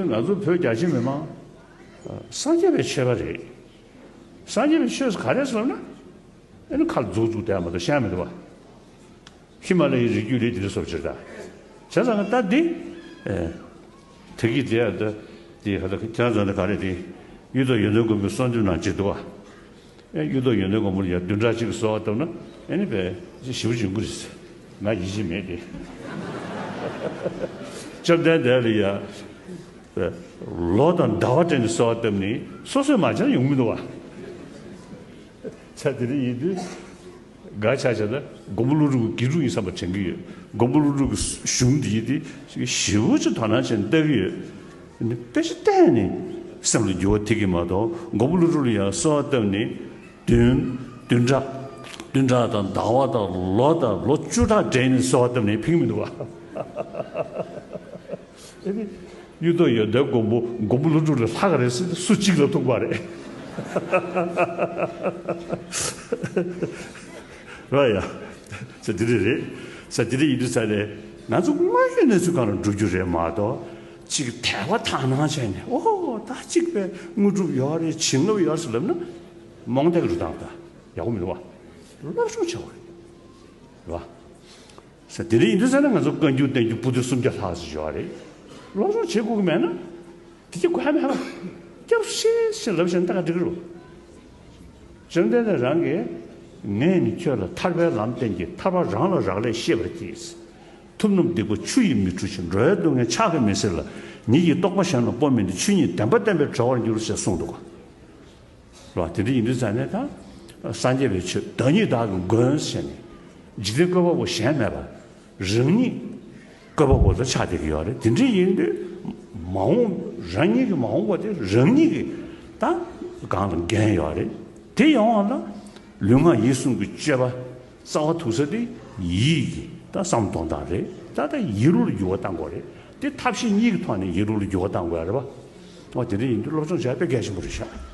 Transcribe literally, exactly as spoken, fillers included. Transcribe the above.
ང་ཚོ་བོད་རྒྱ་ཆེ་མི་མང་སངས་རྒྱས་པའི་ཆོས་པ་རེད། སངས་རྒྱས་པའི་ཆོས་ག་རེ་ཟེར་ན། ཨ་ནི་ཁ་ལ་མཛུབ་བཙུགས་བསྡད་མ་གཏོགས་ཤེས་མི་འདུག་བ། ཧི་མ་ལ་ཡའི་རི་རྒྱུད་ལས་དེ་འདྲ་སོབ་ཅིག་རེད་ད། བྱས་ཙང་ད་འདི། ཨེ། དེ་གི་དེ་ཡ་ད། དེ་ཧ་ད་ཁྱེད་རང་ཚོ་ནི་ག་རེ་དེ། གཡུ་ཐོག་ཡོན་ཏན་མགོན་པོའི་གསོལ་འདེབས་ནང་ཅིག་འདུག་བ། ཨེ་གཡུ་ཐོག་ཡོན་ཏན་མགོན་པོ་ལ་ཡ་བདུན་ཕྲག་གཅིག་གི་གསོལ་བ་བཏབ་ན་ཨེ་ནི་བས་ཞེ་པོ་ཅིག་ཡོང་གི་རེད། ང་ཡིད་ཆེས་མེད་དེ། བཅོམ་ལྡན་འདས་ལ་ཡ། ལོ་དང་ཟླ་བ་སྤྲད་ནས་གསོལ་བ་བཏབ་ནས་སོ་སོས་མ་བྱས་ན་ཡོང་མི་འདུག་བ། ཆ་དེ་རིང་ཡིན་དུས། འགའ་ཆ་བྱས་ན་མགོན་པོ་ཀླུ་སྒྲུབ་ཀྱི་དགེ་ཕྲུག་ཡིན་བསམ་པ་དྲན་གྱི་ཡོད། མགོན་པོ་ཀླུ་སྒྲུབ་ཀྱི་གཞུང་འདི་ཡིན་ཏེ་ཞེ་པོ་ཅིག་དོ་སྣང་བྱས་ནས་ལྟ་གི་ཡོད། དཔེ་ཆ་བལྟས་ནས་སེམས་ལ་འགྱུར་བ་ཐེབས་ཀྱི་མ་གཏོགས་མགོན་པོ་ཀླུ་སྒྲུབ་ལ་ཡང་གསོལ་བ་བཏབ་ནས་བདུན་བདུན་ཕྲག་བདུན་ཕྲག་དང་ཟླ་བ་དང་ལོ་དང་ལོ་བཅུ་ཕྲག་སྦྲེལ་ནས་གསོལ་བ་བཏབ་ནས་ཕན་གྱི་མི་འདུག་བ། ཨེ་ནི། གཡུ་ཐོག་ཡོན་ཏན་མགོན་པོ་མགོན་པོ་ཀླུ་སྒྲུབ་ལས་ལྷག་ག་རེད་ཟེར་ན་སུ་གཅིག་ལ་ཐུག་པ་རེད། ར་ཡ། ས་དེ་རེད་རེད། ས་དེ་རེད་ཡིན་དུས་ས་རེད། ང་ཚོ་དངོས་ཡོད་གནས་ཚུལ་སྒང་ལ་འགྲོ་རྒྱུ་རེད་མ་གཏོགས་གཅིག་དད་པ་དག་སྣང་བྱས་ནས་ཨོ་ད་གཅིག་པའི་དངོས་གྲུབ་ཡོད་རེད་བྱིན་རླབས་ཡོད་རེད་ཟེར་ལབ་ན་རྨོངས་དད་ཀྱི་འགྲོ་སྟངས་ད་ཡག་པོ་མི་འདུག་བ། སློབ་སྦྱོང་བྱེད་དགོས་རེད། རེད་བ། ས་དེ་འདྲ་ཡིན་དུས་ཙང་ན་ང་ཚོ་བཀའ་འགྱུར་བསྟན་འགྱུར་པོ་ཏི་སུམ་བརྒྱ་ལྷག་ཙམ་ཡོད་རེད། སློབ་སྦྱོང་བྱེད་དགོས་ཀྱི་མེད་ན། དེ་ཅི་དགོས་ཧ་མེད་ཧ་མ། སྐྱབས་སེ་ཞེས་ལབ་བཞིན་ལྟ་ག་འགྲིག་གི་རེད། བཅོམ་ལྡན་འདས་རང་གིས། ངས་ནི་ཁྱོད་ལ་ཐར་པའི་ལམ་བསྟན་གྱི་ཐར་པ་རང་ལ་རག་ལས་ཤེས་པར་གྱིས། ཐུབ་རྣམས་སྡིག་པ་ཆུ་ཡིས་མི་འཁྲུ་ཞིང་། འགྲོ་བའི་སྡུག་བསྔལ་ཕྱག་གིས་མི་སེལ་ལ། ཉིད་ཀྱི་རྟོགས་པ་གཞན་ལ་སྤོ་མིན་ཏེ། ཆོས་ཉིད་བདེན་པ་བསྟན་པས་གྲོལ་བར་འགྱུར་ཞེས་གསུངས་འདུག་ག། རེད་བ། དེ་འདྲ་ཡིན་དུས་ཙང་ནས་ད། སངས་རྒྱས་པའི་ཆོས་བདག་ཉིད་བདག་གི་མགོན་ཟེར་ནས། འཇིག་རྟེན་བཀོད་པ་པོ་གཞན་མེད་པ། རང་ཉིད་བཀོད་པ་པོ་ལ་ཆགས་བསྡད་ཀྱི་ཡོད་རེད། དེ་འདྲ་ཡིན་དུས། མ་འོངས་རང་ཉིད་ཀྱི་མ་འོངས་པ་དེ་རང་ཉིད་ཀྱི་ད་སྒང་ལ་འགན་ཡོད་རེད། དེ་ཡོང་བ་ལ་ལུས་ངག་ཡིད་གསུམ་གྱི་སྤྱོད་པ་རྩ་བ་ཐུག་ས་དེ་ཡིད་ཀྱི་ད་བསམ་གཏོང་སྟངས་རེད། ད་ད་ཡིད་རོ་ལ་འགྱུར་བ་གཏང་དགོས་རེད། དེ་ཐབས་ཤེས་གཉིས་ཀྱི་ཐོག་ནས་ཡིད་རོ་ལ་འགྱུར་བ་གཏང་དགོས་རེད་བ། འོ་དེ་འདྲ་ཡིན་དུས་སློབ་སྦྱོང་བྱས་དཔེ་གལ་ཆེན་པོ་རེད་ཤག།